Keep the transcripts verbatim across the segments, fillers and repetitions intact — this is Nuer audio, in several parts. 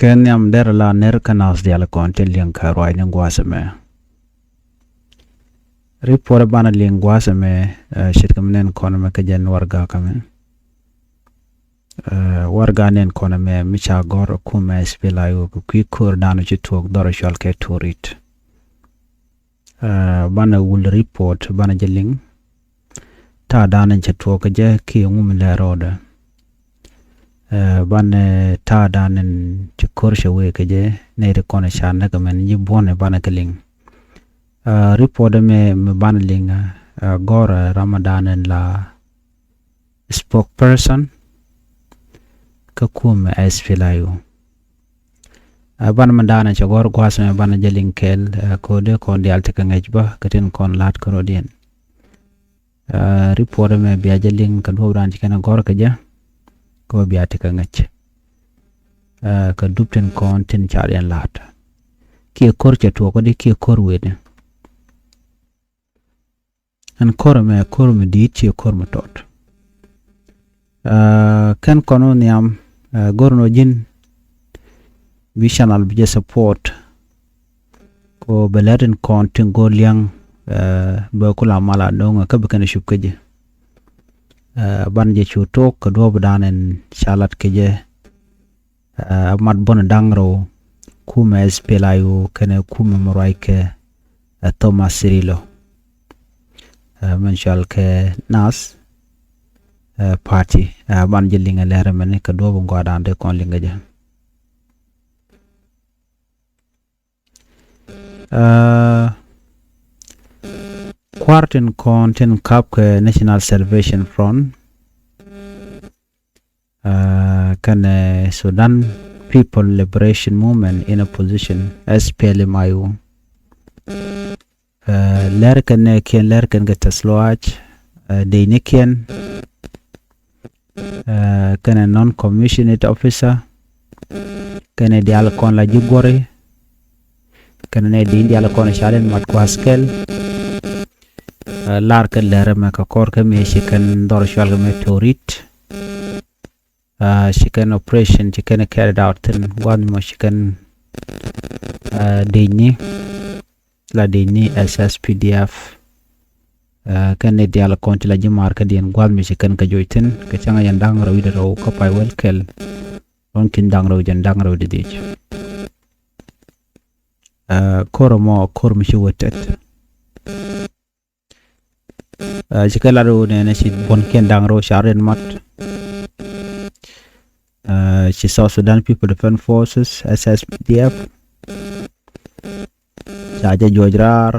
Kɛ nhiam derɛ la ner kä nath diaal kɔn tin liŋ kä ruacni gua̱a̱th ɛmɛ. Report banɛ liŋ gua̱a̱th ɛmɛ, eh, ce̱tkɛ mi nɛn kɔn ɛmɛ kä jɛn warɛga kä mɛ. Eh, warɛga nɛn kɔn ɛmɛ mi ca gɔ̱r kumɛ S P L A I O kɛ kui̱ ko̱r dan ci tuɔɔk dhɔr cɔal kɛ Torit. Eh, banɛ wul report banɛ jɛ liŋ. Ta̱a̱ dan in cɛ tuɔɔk kɛ jɛ kiɛ ŋu mi lɛ rɔɔdɛ. Eh, banɛ ta̱a̱ dan in ci ko̱r cɛ wee kɛ jɛ nɛy ti kɔn ca näk mɛn ji̱ buɔ̱n banɛ kɛ liŋ. Eh, report ɛmɛ mi banɛ liŋ, eh, gɔ̱rɛ ram dan in la spokesperson kä kumɛ S P L A I O. Eh, banɛ mi dan in cɛ gɔ̱r gua̱a̱th ɛmɛ banɛ jɛ liŋ kɛɛl, eh, kɛ ɣöö dee kɔn diaal ti kɛ ŋäc bä kɛ tin kɔn la̱t kärɔ̱diɛn. Eh, report ɛmɛ bia jɛ liŋ kɛ duɔ̱ɔ̱p dan ci kɛn ɛ gɔ̱r kɛ jɛ kɛ ɣöö bia ti kɛ ŋäc. Eh, kɛ dup tin kɔn tin ca riɛn la̱t kiɛ ko̱r cɛ tuɔɔk kädi kiɛ ko̱r wetni. Ɛn ko̱r ɛmɛ ko̱r mi di̱i̱t ciɛ ko̱r mi tɔt. Eh, kɛn kɔn wä nhiam, eh, go̱r nɔ ji̱n bi channel bi jɛ support. Kɛ ɣöö bɛ lät in kɔn tin go̱r lia̱ŋ, eh, bɛ kula mal a no̱o̱ŋɛ kä bi kɛn cup kä ji̱. Eh, banɛ jɛ cu tok kɛ duɔ̱ɔ̱p dan in ca lat kɛ jɛ. Eh, mat buɔ̱n da̱ŋ rɛw kumɛ S P L A I O kɛnɛ kumɛ mi ruac kɛ, eh, Thomas Cirillo. Eh, mɛn cɔal kɛ nath, eh, party. Eh, banɛ jɛ liŋ ɛ lɛr ɛmɛni kɛ duɔ̱ɔ̱p in gɔaa dan dee kɔn liŋ kɛ jɛ. Eh, kua̱r tin kɔn tin kap kɛ National Salvation Front, eh, kɛnɛ Sudan People Liberation Movement in Opposition, S P L M I O. Eh, lɛr kɛn nɛ kiɛn lɛr kɛn kɛ tɛth lɔaac, eh, dec ni kiɛn, eh, kɛnɛ non commissioned officer, kɛnɛ diaal kɔn la ji̱ guɔ̱ri, kɛnɛ nɛ di̱i̱n diaal kɔn ca rin mat kua̱th kɛl. Eh, lar kɛ lɛr ɛmɛ kɛ kɔr kɛ mëë ci kɛn dhɔr cual kɛ mɛ Torit. Eh, ci kɛn operation ci kɛn carried out thin gua̱n mɔ ci kɛn, eh, dec ni la dec ni S S P D F. Eh, kɛn ni diaal kɔn ti la ji̱ maar kä diɛn gua̱th mi ci kɛn kɛ joc thin kɛ cäŋ a yɛn da̱ŋ rɛw wi̱cdɛ rɛw kä pay wäl kɛl. Lɔn kin da̱ŋ rɛw jɛn da̱ŋ rɛw di dhiec. Eh, ko̱r mɔ ko̱r mi ci wä tet. Eh, ci kɛ lat rɛw nɛnɛ ci buɔ̱n kiɛn da̱ŋ rɛw ca rin mat. Eh, ci South Sudan People Defense Forces, S S P D F. Ca jɛ juɔc raar,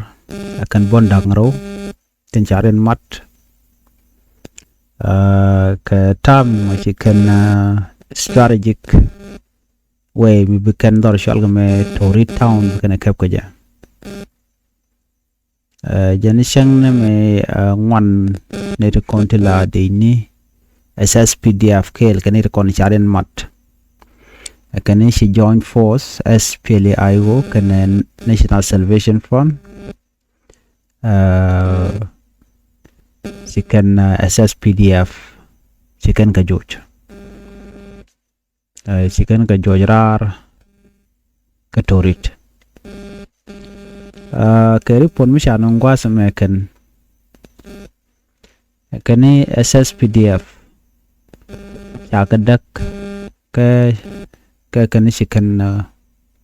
eh, kɛn buɔ̱n da̱ŋ rɛw tin ca rin mat. Eh, kɛ tam ci kɛn, eh, strategic way mi bi kɛn dhɔr cual kɛ mɛ Torit Town bi kɛn ɛ kɛp kɛ jɛ. Eh, jɛn cäŋ ni mi, eh, ŋuan ni ti kɔn ti la dec ni S S P D F kɛɛl kɛ ni ti kɔn ca rin mat. Eh, kɛ ni ci Joint Force, S P L A I O, kɛnɛ National Salvation Front. Eh, ci kɛn, eh, S S P D F, ci kɛn kɛ joc. Eh, ci kɛn kɛ juɔc raar kä Torit. Eh, kɛ report mi ca nɔŋ gua̱a̱th ɛmɛ kɛn, kɛn ni S S P D F ca kɛ däk kɛ, kɛ kɛn ci kɛn, eh,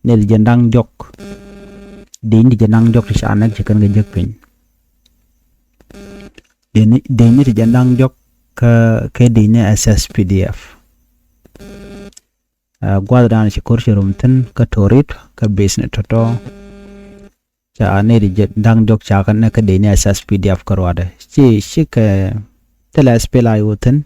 nil jɛ da̱ŋ diɔk. Dec ni jɛ da̱ŋ diɔk ti ca näk ci kɛn kɛ jek piny. Dec ni, dec ni ti jɛ da̱ŋ diɔk kä, kä dec ni S S P D F. Eh, gua̱th dan ci ko̱r ci rum thin kä Torit kä base ni tɔtɔ. Ca ni ti jɛ da̱ŋ diɔk ca kä ni kä dec ni S S P D F kä ruadɛ. Ci, ci kɛ thilɛ S P L A I O thin,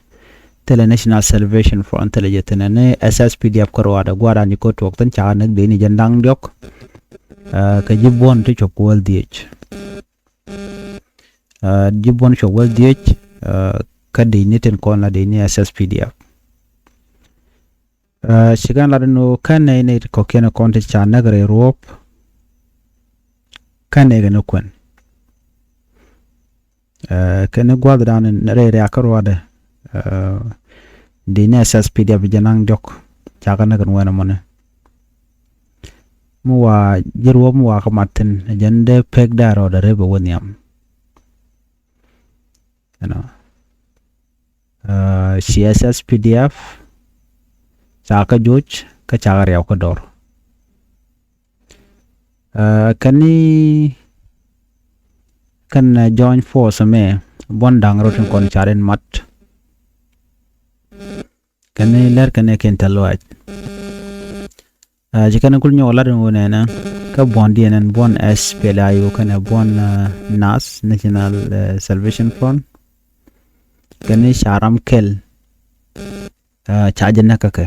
thilɛ National Salvation Front thilɛ jɛ thin, ni S S P D F kä ruadɛ gua̱th dan ci ko̱r tuɔk thin ca kä ni dec ni jɛ da̱ŋ diɔk. Eh, kɛ ji̱ buɔ̱n ti cuɔp kɛ wäl dhiec. Eh, ji̱ buɔ̱n cuɔp wäl dhiec, eh, kä dec ni tin kɔn la dec ni S S P D F. Eh, ci kɛn lat ni ɣöö kɛn nɛy ni kɔ̱kiɛn kɔn ti ca näk rɛy ruɔ̱ɔ̱p. Kɛn nɛy kɛ ni kuɛn. Eh, kɛn ni gua̱th dan rɛy riak kä ruadɛ. Eh, dec ni S S P D F jɛ da̱ŋ diɔk ca kä näk ni wɛn ɛmɔni. mi wa ji̱ ruɔ̱p mi wa kä mat thi̱n, jɛn dee pek dee rɔɔdɛ rep ɛ wä nhiam. You know. Uh, C S S P D F ca kä joc kä ca kä riaw kä dɔr. Uh, kɛn ni kɛn uh, join force mɛ buɔn da̱ŋ rot in kɔn ca rin mat. Kɛn ni lɛr kɛn ni kɛn tɛl wac. Uh, ci kɛn kul nyɔk lat in wun ɛnɛ kä buɔn diɛn ɛn buɔn S P L A I O kɛn ɛ buɔn uh, NAS, National uh, Salvation Front. Kɛn ni ca ram kɛl uh, ca jɛ näk kä kɛ.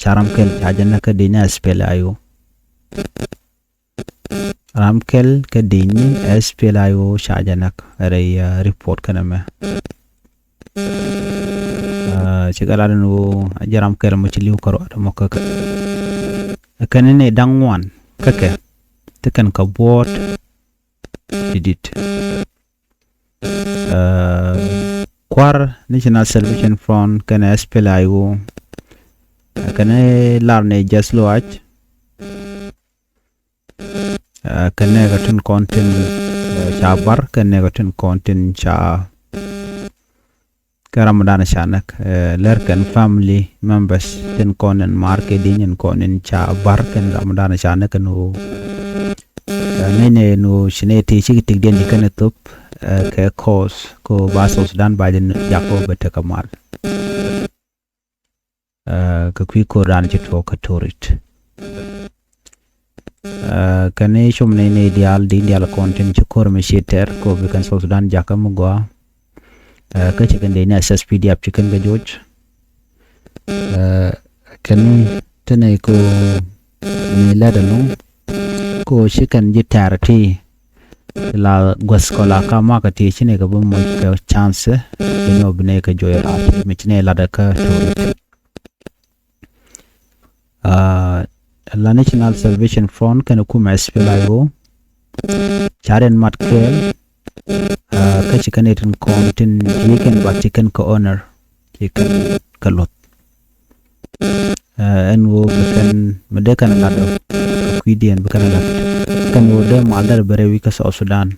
Ca ram kɛl ca jɛ näk kä di̱n S P L A I O. Ram kɛl kä di̱n S P L A I O ca jɛ näk rɛy uh, report kɛn ɛmɛ. Uh, ci kɛ lat in wun a jɛ ram kɛl mɔ ci li̱w kä ruat mɔ kä kɛ. Kɛn ni da̱ŋ ŋuan kä kɛ ti kɛn kä buɔt ti dit. Uh, kuar National Salvation Front kɛn S P L A I O. Uh, kɛn lar ni Jas Luac. Uh, kɛn ni kɛ tin kɔn tin uh, ca bar kɛn ni kɛ tin kɔn tin ca kɛ Ramadan ca näk. Uh, lɛr kɛn family members tin kɔn in mar kɛ di̱n in kɔn in ca bar kɛn Ramadan ca näk kɛn wun. Uh, ni ni nu ci ni ti ci kɛ tik diɛn ci kɛn thop uh, kɛ cause ko ba South Sudan ba jɛ jak ko bɛ tek a mal. Uh, kɛ kui̱ ko̱r dan ci tuɔk kä Torit. Uh, kɛn ni cum ni ni dial di̱n dial kɔn tin ci ko̱r mi ci tɛr ko bi kɛn South Sudan jakä mi gɔaa. Uh, kä ci kɛn dee ni S S P D F ci kɛn kɛ joc. Uh, kɛn ni te ni ko ni lɛt ɛlɔ̱ŋ ko ci kɛn ji̱ tɛr ti la guäth kɔ la ka makä ti ci ni kɛ bi moc kɛ chance. Bi ni wä bi ni kɛ joc raar ti mi ci ni lat kä Torit. Uh, la National Salvation Front kɛn kumɛ S P L A I O ca rin mat kɛɛl. Uh, kä ci kɛn itin kɔn tin ci kɛn bat ci kɛn kä honor ci kɛn kä luth. Uh, ɛn wun bi kɛn mi dee kɛn lat kɛ kui̱diɛn bi kɛn lat kɛn wun dee mal dɛr bɛ rɛwi kä South Sudan.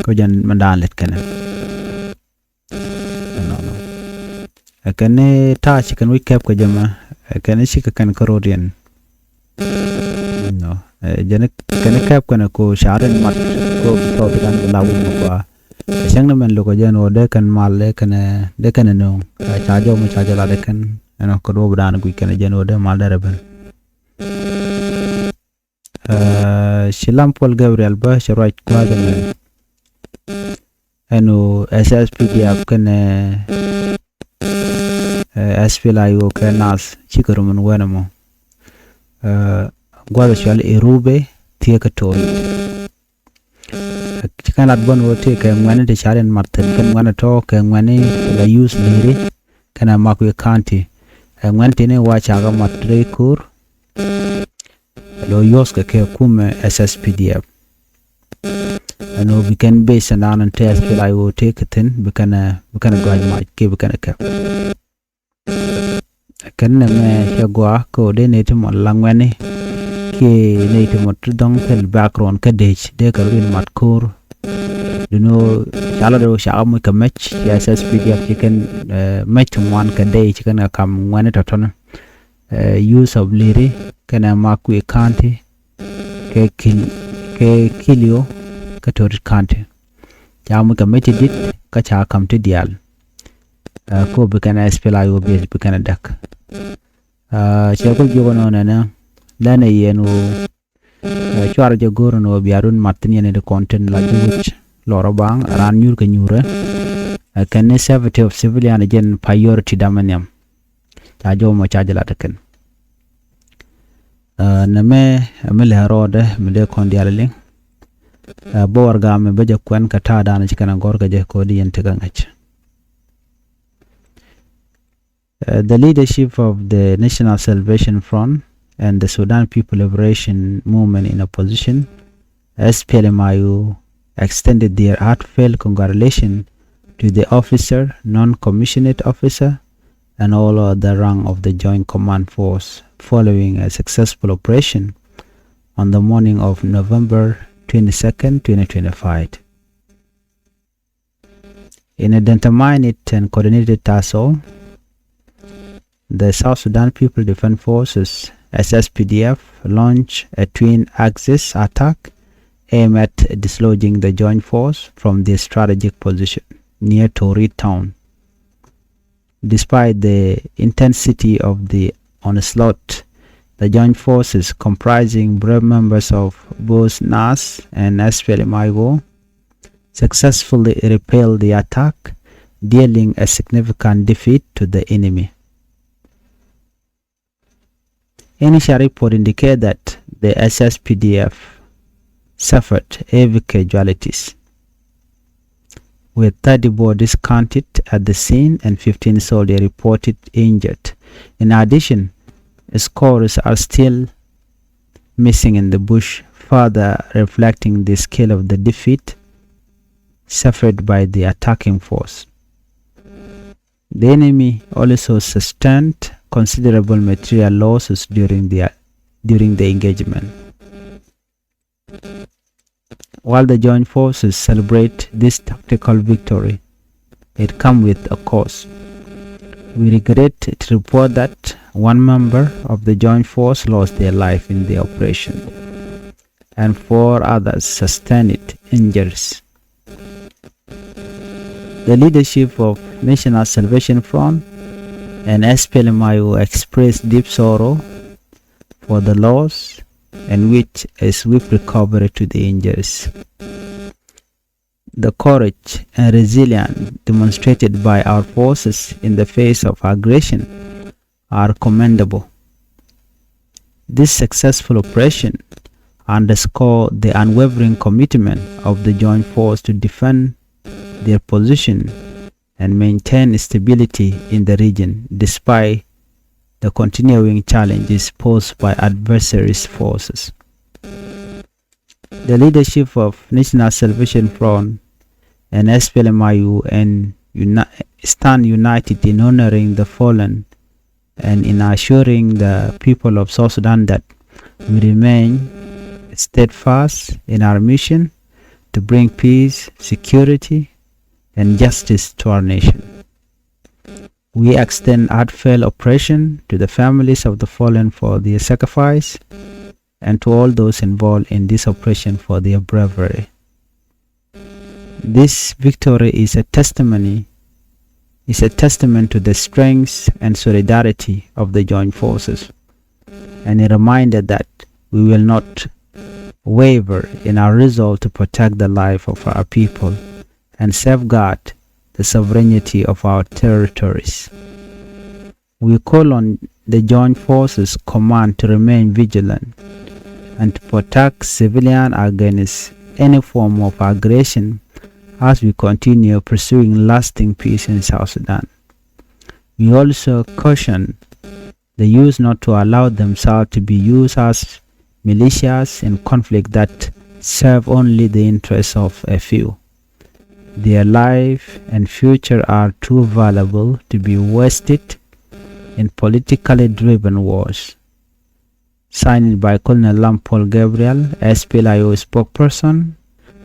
Kä jɛn mi daan lɛt kɛn ɛnɔnɔ. Ɛ kɛn ni ta̱a̱ ci kɛn wi̱c kɛp kɛ jɛ mɛ ɛ kɛn ni cikɛ kɛn kä ro̱diɛn. Nɔ ɛ jɛn kɛn ni kɛp kɛn ko ca̱r in mat ko bi tɔɔth dan bi la wi̱c mɛ gɔaa. Ɛ cäŋ ni mɛn lo̱k ɛ jɛn ɣöö dee kɛn mal dee kɛn dee kɛn nööŋ ɛ ca jɔw mi ca jɛ la dee kɛn ɛnɔ kɛ duɔ̱ɔ̱p dan guic kɛn ɛ jɛn ɣöö dee mal dee rɛ ben. Ci Lam Puɔl Gabriel bä ci ruac gua̱a̱th ɛmɛ. Ɛn ɣöö S S P D F kɛnɛ S P L A I O kɛ nath cikɛ rum in wɛn ɛmɔ. Gua̱a̱th ɛ cual i̱ Rube thieekä to̱o̱l. Ci kɛn lat bän ɣöö tëëkɛ ŋuɛ̈ni ti ca̱r in mat thi̱n kɛn ŋuɛ̈ni tɔ̱ kɛ ŋuɛ̈ni la yuth li̱ri kɛnɛ Makui County. Ɛ ŋuɛ̈ni tini wa cakä mat rɛy ko̱o̱r. Lo yuɔth kɛ kɛ kumɛ S S P D F. Ɛn ɣöö bi kɛn base ɛn an te S P L A I O tëëkɛ thi̱n bi kɛn bi kɛn gɔ̱a̱c mac kiɛ bi kɛn kɛp. Kɛn nɛmɛ cɛ gɔaa kɛ ɣöö dee nɛy ti mɔ la ŋuɛ̈ni kiɛ nɛy ti mɔ ti dhɔ̱ŋ thil background kä dec dee kɛ rɔ in mat ko̱o̱r. Duno ca lɔ dee wä ca muc kɛ mɛc ci S S P D F ci kɛn mɛc ti ŋuan kɛ dec ci kɛn kɛ kam ŋuɛ̈ni tɔ̱tɔ̱ni. Youth of Liri kɛnɛ Makui County kɛ Kil kɛ Kilio kɛ Torit County. Ca muc kɛ mɛc ti dit kä ca kam ti diaal. Ko bi kɛn S P L A I O bi kɛn däk. Cɛ kul jiök ɛnɔ nɛnɛ lɛnɛ yɛn ɣöö cuarɛ jɛ go̱o̱r ɛn ɣöö bia run mat thin yɛn in ti kɔn tin la juuc lɔrɔ baŋ raan nyuur kɛ nyuurɛ. Kɛn ni safety of civilian jɛn priority dam ɛ nhiam. Ca jɔw mɔ ca jɛ lat ɛ kɛn. Nɛmɛ mi lɛ rɔɔdɛ mi dee kɔn diaal liŋ. Bä warɛgak mi bä jɛ kuɛn kɛ ta̱a̱ da̱a̱n ci kɛn a gɔ̱r kɛ jɛ kɛ ɣöö di yɛn tekɛ ŋäc. Uh, the leadership of the National Salvation Front and the Sudan People Liberation Movement in opposition, S P L M I O, extended their heartfelt congratulations to the officer, non-commissioned officer, and all other rank of the Joint Command Force following a successful operation on the morning of November twenty-second, twenty twenty-five. In a determined and coordinated tussle, the South Sudan People Defense Forces, S S P D F, launched a twin-axis attack aimed at dislodging the joint force from their strategic position near Torit town. Despite the intensity of the onslaught, the joint forces, comprising brave members of both Nas and S P L M I O, successfully repelled the attack, dealing a significant defeat to the enemy. Initial report indicate that the S S P D F suffered heavy casualties, with thirty bodies counted at the scene and fifteen soldiers reported injured. In addition, scores are still missing in the bush, further reflecting the scale of the defeat suffered by the attacking force. The enemy also sustained considerable material losses during the, during the engagement. While the joint forces celebrate this tactical victory, it comes with a cost. We regret to report that one member of the joint force lost their life in the operation, and four others sustained injuries. The leadership of National Salvation Front and S P L M I O expressed deep sorrow for the loss and wish a swift recovery to the injuries. The courage and resilience demonstrated by our forces in the face of aggression are commendable. This successful operation underscores the unwavering commitment of the joint force to defend their position and maintain stability in the region despite the continuing challenges posed by adversaries' forces. The leadership of National Salvation Front and S P L M I O and uni- stand united in honoring the fallen and in assuring the people of South Sudan that we remain steadfast in our mission to bring peace, security, and justice to our nation. We extend heartfelt appreciation to the families of the fallen for their sacrifice and to all those involved in this operation for their bravery. This victory is a testimony, is a testament to the strength and solidarity of the joint forces, and a reminder that we will not waver in our resolve to protect the life of our people and safeguard the sovereignty of our territories. We call on the Joint Forces Command to remain vigilant and to protect civilians against any form of aggression as we continue pursuing lasting peace in South Sudan. We also caution the youth not to allow themselves to be used as militias in conflict that serve only the interests of a few. Their life and future are too valuable to be wasted in politically driven wars. Signed by Colonel Lam Paul Gabriel, S P L I O spokesperson,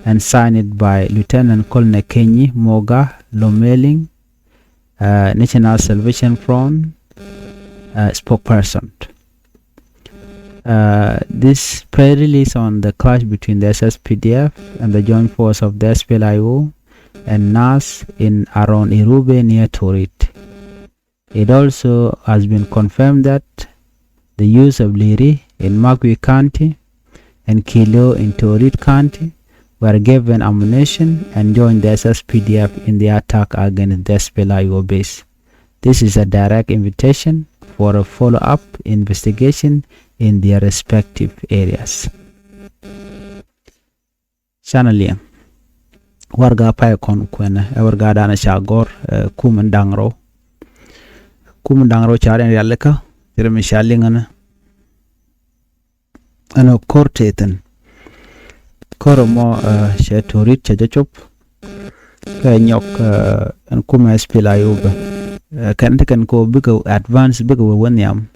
and signed by Lieutenant Colonel Kenyi Moga Lomeling, uh, National Salvation Front uh, spokesperson. Uh, this press release on the clash between the S S P D F and the joint force of the S P L I O and Nas in around Irube near Torit. It also has been confirmed that the youth of Liri in Magwi County and Kilo in Torit County were given ammunition and joined the S S P D F in the attack against the S P L I O base. This is a direct invitation for a follow-up investigation in their respective areas. Canɛ liɛŋ warɛga pay kɔn kuɛnɛ ɛ warɛga danɛ ca gɔr ɛ kumɛ da̱ŋ rɛw. Kumɛ da̱ŋ rɛw ca rɛn rialikä ci rɛ mi ca liŋ ɛnɛ. Ɛn ɛ ko̱r tëë thi̱n ko̱r ɛmɔ ɛ cɛ Torit cɛ jɛ cop. Kɛ nyɔk ɛ ɛn kumɛ S P L I O bä ɛ kɛn ti kɛn kɛ wä bikɛ advance bikɛ wä wä nhiam.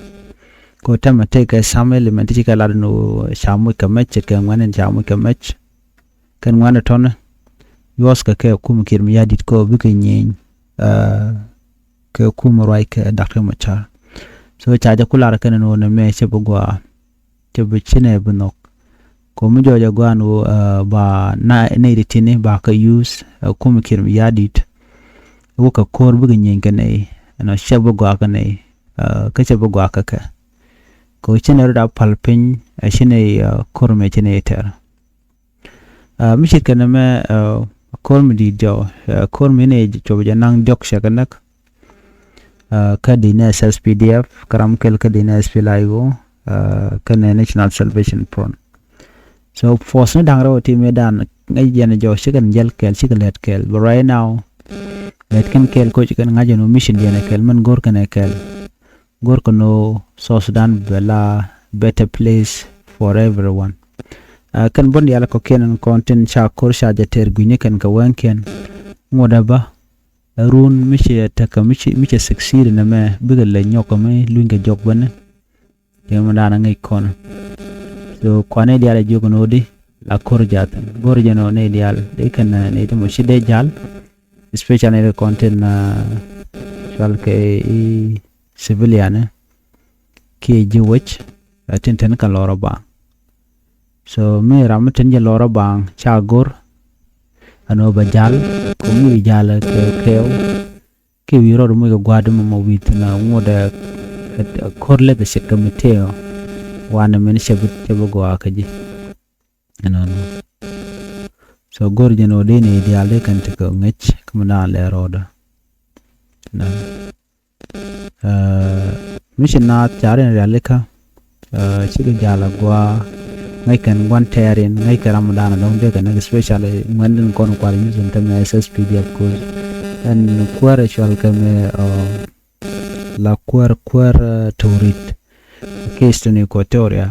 Kɛ tämɛ tëëkɛ some element ti ci kɛ lat ni ɣöö ca moc kɛ mɛc, ce̱tkɛ ŋuɛ̈tni ca moc kɛ mɛc. Kɛn ŋuɛ̈tni tɔ̱ni, yuɔ̱thkɛ kɛ kum Kiir Mayardit kɛ ɣöö bikɛ nyieny, ɛ, kɛ kum ruac kɛ Doctor Machar. So ca jɛ ku lar kɛn ni ɣöö nɛmɛ cɛ bi gɔaa, cɛ bi, /cinɛ bi nhɔk. Kɛ ɣöö mi jɔɔc ɛ gɔaa ni ɣöö, ɛ, ba na nɛy ti ti̱ni ba kɛ use, ɛ, kum Kiir Mayardit. Wä kɛ ko̱r bikɛ nyieny kɛ nɛy, ɛnɔ, cɛ bi gɔaa kɛ nɛy, ɛ, kä cɛ bi gɔaa kɛ kɛ. Kɛ ɣöö /cinɛ rɔ̱ a päl piny, ɛ, /cinɛ, ɛ, ko̱r mɛ /cinɛ tɛr. Ɛ, mi ce̱tkɛ nɛmɛ, ɛ, ko̱r mi di̱i̱t jɔw, ɛ, ko̱r mi nɛy cuɔp jɛ naŋ diɔ̱k cɛ kɛ näk. Ɛ, kä dec ni S S P D F, kä ram kɛl kä dec ni S P L A I O, ɛ, kɛnɛ National Salvation Front. So force ni da̱ŋ rɛw ti mëëdan ŋäc jɛn jɔw, ci kɛn jäl kɛɛl, ci kɛn lät kɛɛl. But right now, lät kɛn kɛɛl, kɛ ɣöö ci kɛn ŋa̱c ɛn ɣöö mission diɛn ɛ kɛɛl, min go̱r kɛn ɛ kɛɛl. Go̱r kɛn ɣöö South Sudan bɛ la better place for everyone. Ɛ, kɛn buɔ̱n diaal kɔ̱kiɛn ɛn kɔn tin ca ko̱r ca jɛ tɛr gui̱ni kɛn kɛ wɛŋkiɛn. Ŋot ɛ bä, ɛ, run mi cɛ tekɛ, mi cɛ, mi cɛ succeed nɛmɛ, bikɛ lɛ nyɔk kɛ mi luny kɛ jɔk bäni. Jɛ mi da̱a̱n a ŋäc kɔn. So kuanɛ diaal ɛ jiök ɛn ɣöö di la ko̱r ja̱thin. Go̱r jɛn ɣöö nɛy diaal, dee kɛn, ɛ, nɛy ti mɔ ci dee ja̱l, especially nɛy ti kɔn tin, ɛ, cual kɛ i̱ civilian, ɛ, kiɛ ji̱ wec, ɛ, tin tin kɛn lɔr ɛ baaŋ. So mi ram mi tin jɛ lɔr ɛ baaŋ ca go̱r ɛn ɣöö bɛ ja̱l, kɛ mi ja̱l kɛ kɛɛw. Kiɛ wi̱i̱ rɔɔd mi kɛ gua̱a̱r di mɔmɔ wi̱i̱ thi̱n a ŋot ɛ, ɛ, ɛ ko̱r leth ɛ ce̱tkɛ mi tëë ɔ. Wanɛ min cɛ bi, cɛ bi gɔaa kä ji̱. Ɛnɔnɔ. So go̱r jɛn ɣöö dee nɛy diaal dee kɛn tekɛ ŋäc kä mi naan lɛ rɔɔdä. Ɛnɔnɔ. Ɛ, mi ci naath ca rin rialikä, ɛ, cikɛ jal a gɔaa, ŋäc kɛn gua̱n tɛɛrin, ŋäc kɛn ram dan a dɔ̱ŋ dee kɛn, especially ŋuɛ̈tni kɔn kual nyuth in tämɛ S S P D F, 'cause ɛn kuäär ɛ cual kɛ mɛ, ɛ, la kuäär, kuäär, ɛ, Torit, kɛ Eastern Equatoria.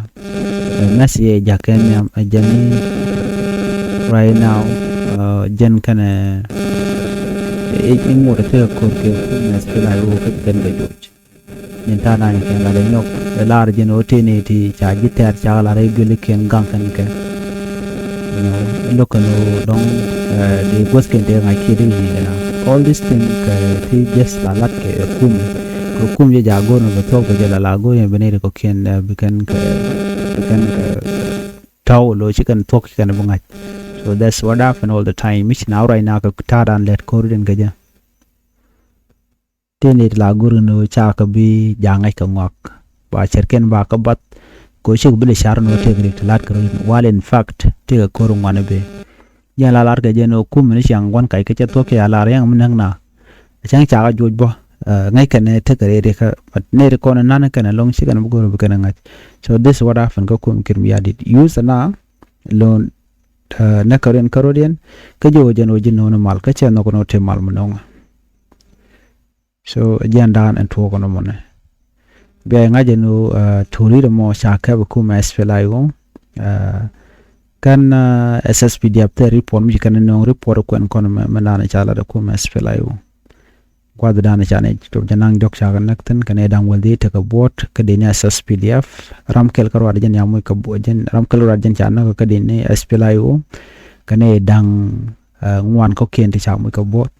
Ɛ, mɛs yɛ ja̱ kɛ nhiam, ɛ, jɛn ni right now, ɛ, jɛn kɛnɛ, ɛ, i̱ ŋot ɛ tekɛ ko̱r kɛ kum mɛs kɛ la i̱ wä kä kɛn kɛ joc. Nyin ta̱a̱ nany kɛn la dee nyɔk ɛ lar jɛn ɣöö tëë ni ti ca ji̱ tɛ̈r ca lar i̱ duëlikiɛn gaŋ kɛn kɛ. You know, lo̱k kɛn ɣöö dɔ̱ŋ, ɛ, dee guäthkiɛn dee ŋa̱c kiɛ dee wi̱i̱ kɛn a. All this thing kɛ ti just la lat kɛ ɛ kumɛ. Kɛ kum jɛ ja̱ go̱r ni bɛ thuɔ̱k bɛ jɛ la la go̱r yɛn bi nɛy ti kɔ̱kiɛn, ɛ, bi kɛn kɛ, bi kɛn kɛ tɔ̱w lo̱c ci kɛn thuɔ̱k ci kɛn bi ŋa̱c. So that's what happen all the time. Mi ci na ruac na kɛ ta̱a̱ dan lɛt ko̱r den kɛ jɛ. Tëë nɛy ti la go̱r ni ɣöö cakɛ bi ja̱ ŋäc kɛ ŋɔak. Ba cärkiɛn ba kä bath. Kɛ ɣöö cikɛ bi lɛ car ni ɣöö tëëkɛ rik ti la̱tkɛ rɔ̱. Wal in fact tëëkɛ ko̱r ŋuan i̱ bëë. Jɛn la la̱rkɛ jɛn ɣöö kumɛ ni ciaŋ gua̱n kac kä cɛ thuɔ̱k kɛ a lar yɛn mi näk na. Cäŋ cakɛ juɔc bä, ɛ, ŋäc kɛn ɛ tekɛ rɛy rikä, but nɛy ti kɔn ɛ na̱n kɛn ɛlɔ̱ŋ ci kɛn bi go̱r bi kɛn ɛ ŋa̱c. So this is what happened kä kum Kiir Mayardit. Use ɛna lo̱n, ɛ, näk kɛ rɔ̱diɛn kä rɔ̱diɛn, kä ji̱ ɣöö jɛn ɣöö ji̱ no̱o̱ŋ ni mal, kä cɛ nhɔk ni ɣöö ti mal mi nɔŋɛ. So jiɛn dan ɛn tuɔɔk ɛn ɔmɔnɛ. Bia iŋa̱c ɛn ɣöö, ɛ, Torit ɛmɔ ca kɛp ɛ kumɛ S P L A I O. Ɛ, kɛn, ɛ, S S P D F thil report mi ci kɛn ɛ nööŋ report ɛ kuɛn kɔn mɛ, mɛ naan ca lat ɛ kumɛ S P L A I O. Gua̱th dan ca nɛ cop jɛ naŋ jɔk ca kɛ näk thi̱n kɛn ɛ da̱ŋ wäl dhieec tekɛ buɔ̱t kä dee ni S S P D F. Ram kɛl kä ruaat jɛn ca moc kɛ buɔ̱t jɛn, ram kɛl kä ruaat jɛn ca näk kä dee ni S P L A I O. Kɛn ɛ da̱ŋ, ɛ, ŋuan kɔ̱kiɛn ti ca moc kɛ buɔ̱t.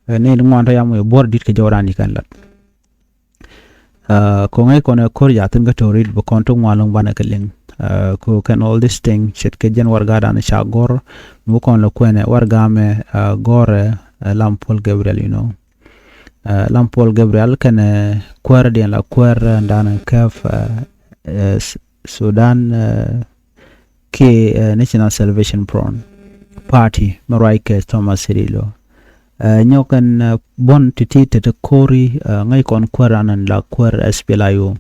Ɛ, ni ŋuan tɔ yam wi̱i̱ buɔ̱r di̱t kɛ jɔw raan i̱ kɛn lat. Ɛ, kɔŋ i̱ kɔn ɛ ko̱r jaathin kä Torit bi kɔn ti ŋuan lo̱ŋ banɛ kɛ liŋ. Ɛ, kɔ kɛn all this thing ce̱tkɛ jɛn warɛga dan ca gɔ̱r. Mi kɔn lɛ kuɛnɛ warɛga mɛ, ɛ, gɔ̱rɛ, ɛ, Lam Puɔl Gabriel, you know. Ɛ, Lam Puɔl Gabriel kɛnɛ kuäär diɛn la kuäär, ɛ, dan kɛp, ɛ, ɛ, S-, Sudan, ɛ, kiɛ, ɛ, National Salvation Front Party mi ruac kɛ Thomas Cirillo. Ɛ, nyɔk ɛn, ɛ, buɔ̱n ti̱ti̱ te te ko̱ri, ɛ, ŋäc kɔn kuäär an ɛn la kuäär S P L A I O.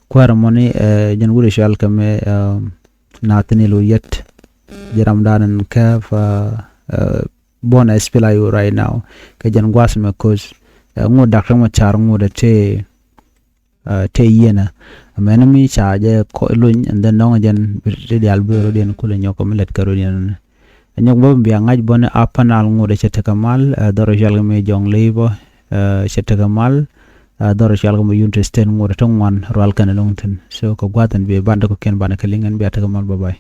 Kuäär mɔni, ɛ, jɛn wut ɛ cual kɛ mɛ, ɛ, Nathaniel Oyet. Jɛ ram dan ɛn kɛp, ɛ, ɛ, buɔ̱n S P L A I O right now. Kɛ jɛn gua̱th mɛ ko̱th, ɛ, ŋot dak kä mɔ car ŋot ɛ te, ɛ, te yienä. Mɛn mi ca jɛ kɔ luny, and then nɔŋ jɛn bi ti diaal bi rɔ̱diɛn kulɛ nyɔk mi lɛt kɛ rɔ̱diɛn. Nyɔk bä bia ŋa̱c bä ni Upper Nile ŋot cɛ tekɛ mal, ɛ, dhɔr cual kɛ mi jɔŋ ley bä, ɛ, cɛ tekɛ mal, Dhɔr cɔal kɛ mɔ United States ŋot ti ŋuan rual kɛn loŋ tin. So kɛ gua̱th in bi ban däk kɔ̱kiɛn banɛ kɛ liŋ, ɛn bia tekɛ mal, bye bye.